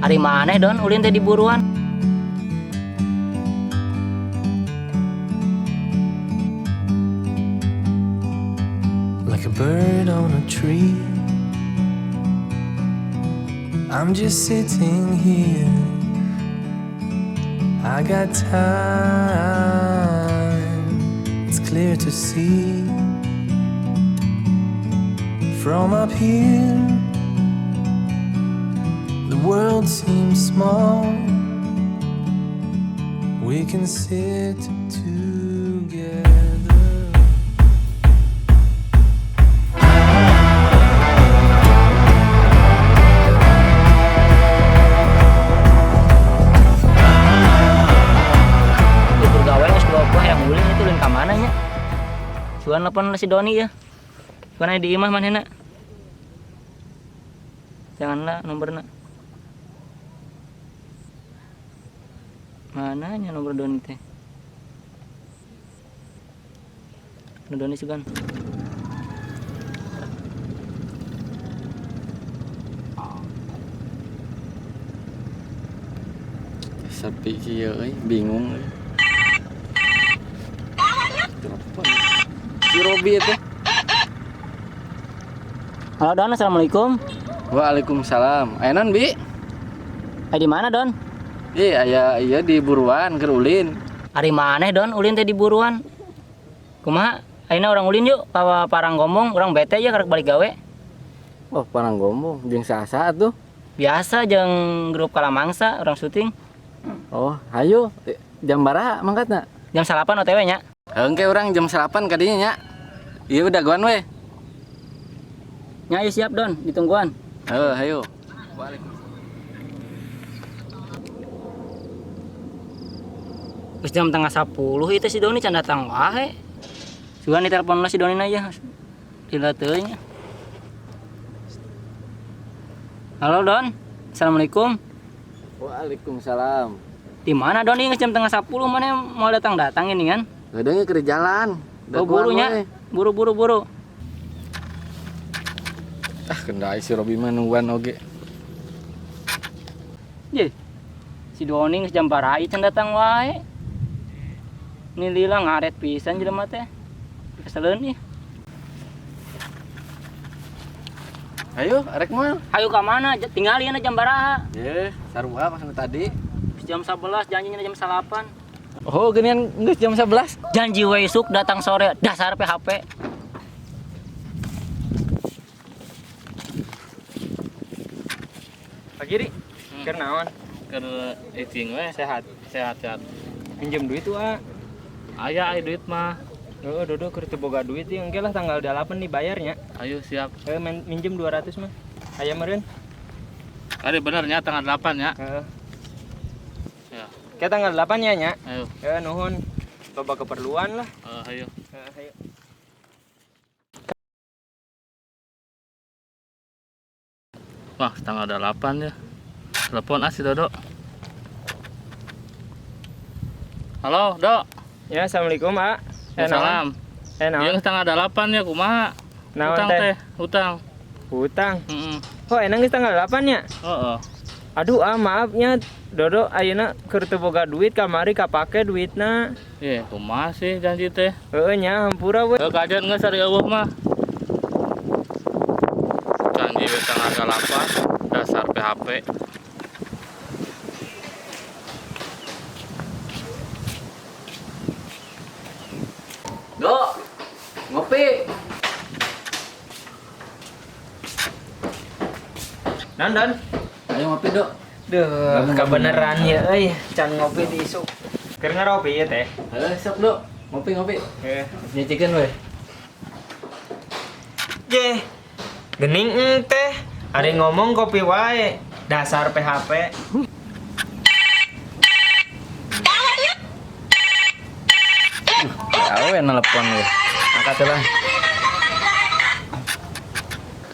Ari maneh, Don, ulin teh di buruan. Like a bird on a tree. I'm just sitting here. I got time, it's clear to see. From up here, the world seems small. We can sit together. Libur gawe geus 2 poe yang ulin itu ulin ka mana nya? Sugan telepon si Doni ya. Sugan aya di imah manehna. Janganlah nomorna. Mana nya nomor Doni teh? Nu Doni sugan. Sepi kieu euy, bingung euy. Telepon. Si Robi itu. Halo, Don, assalamualaikum. Waalaikumsalam. Aya naon, Bi? Aya di mana, Don? Ih, aya ieu di buruan keur ulin. Ari maneh, Don, ulin teh di buruan. Kumaha? Ayeuna urang ulin yuk ka Paranggombong, urang bete ya karek balik gawe. Oh, Paranggombong jeung saha tuh? Biasa jeung grup Kalamangsa, urang syuting. Oh, hayu. Jam baraha mangkatna? Jam 9 OTW nya. Engke urang jam 9 kadinya nya. Iya udah dagoan we. Nya ayo siap, Don, ditungguan. Heuh, hayu. Waalaikumsalam. Geus jam 9.30 itu si Doni can datang wae. Sugan ditelepon lah si Doni na ya. Lila teuing. Halo, Don. Assalamualaikum. Waalaikumsalam. Di mana, Don? Ini geus jam 9.30 mana mau datang-datang ini kan? Geudeung keur jalan. Oh, Dagoan buru nya. we. Buru buru buru. Ah, kendai si Robi mah nungguan oge. Ye. Si Doni geus jam barai can datang wae. Ini lila ngaret pisan jelema teh. Keseleun ih. Ayo, arek moal. Ayo ka mana? Tinggalin jam baraha. Ye, sarua pas nu tadi. Geus jam 11 janjinya jam 9. Oh, geuningan geus jam 11. Janji we isuk datang sore, dasar PHP. Pagi, Ri. Keur naon? Keur icing we. Sehat. Sehat sehat. Pinjem duit tuh, ah. Aya aya duit mah. Heeh, Dodo keur teu boga duit ieu engke lah tanggal 8 nih bayarnya. Ayo siap. Heeh, minjem 200 mah. Aya meureun. Tadi bener nya tanggal 8 ya. Heeh. Ya. Kayak tanggal 8 ya nya. Ayo. Heeh, nuhun. Loba keperluan lah. Ayo. Heeh, ayo. Wah, tanggal 8 ya. Telepon ah si Dodo. Halo, Dok. Ya, assalamualaikum, ah. Eh, naon? Salam. Eh, naon? Ieu tanggal 8 ya kumaha? Naon Hutang teh? teh, hutang. Hutang. Heeh. Oh, enak geus tanggal 8 ya? Heeh. Aduh, ah, maafnya Dodo ayeuna keur teu boga duit kamari kapake duitna. Ye, kumaha sih janji teh? Heeh nya, hampura we. Heuh, kajian geus ari eueuh mah. Janji we tanggal 8, dasar PHP. Dok, ngopi. Don, Don. Ayo ngopi, Dok. Duh, kebenaran ya euy, can ngopi di isuk. Keur ngaropi ya teh. Heuh, sok, Dok. Ngopi, ngopi. Heeh. Nyicikeun we. Ye. Gening teh, ari ngomong kopi wae. Dasar PHP. Tahu ya nelpon we. Angkat lah.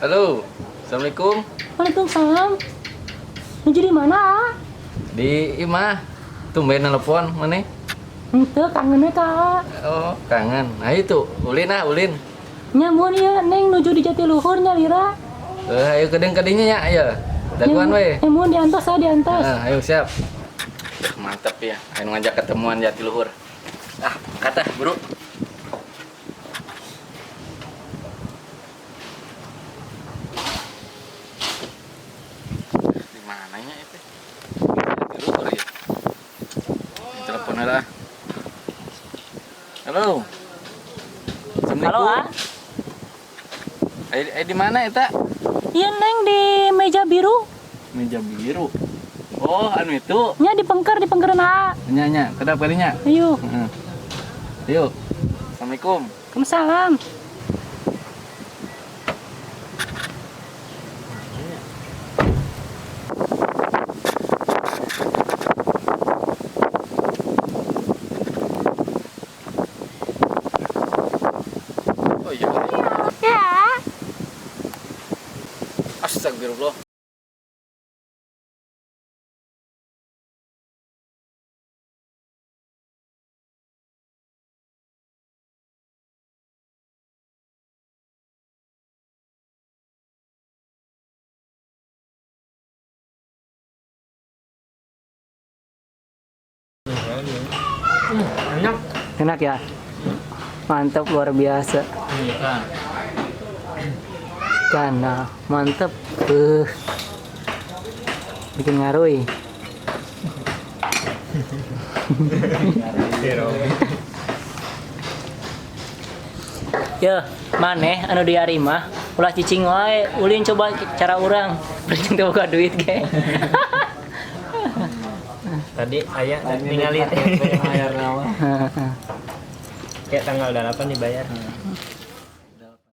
Halo. Assalamualaikum. Waalaikumsalam. Nuju di mana? Ah? Di imah. Tumben nelpon mana? Henteu kangen we ka. Oh, kangen. Nah itu, ulin ah, ulin. Nya mun ieu Neng nuju di Jatiluhur nya lira. Eh, ayo kedeng kadinya nya, ayo. Dagoan we. Eh, mun diantos ah, diantos. Ah, ayo siap. Mantap ya. Ayo ngajak ketemuan Jatiluhur. Ah, kata, Bro. Di mananya itu? Jatiluhur ya. Telepon lah. Halo. Assalamualaikum. Halo, ah. Eh, di mana eta? Iya, Neng, di meja biru. Meja biru. Oh, anu itu. Nya di pengker, di pengkeran ah. Nya nya, kedap kalinya. Ayo. Heeh. Yuk. Assalamualaikum. Waalaikumsalam. Oh iya. Ya. Astagfirullah. Enak. Enak ya? Mantap luar biasa. Ikan. Ikan, nah, mantap. Bikin ngaruh. Ya, maneh anu di mah ulah cicing wae, ulin coba cara urang. Berarti teu boga duit ge. Tadi aya ningali teh. Bayar naon? Kayak tanggal 8 dibayar.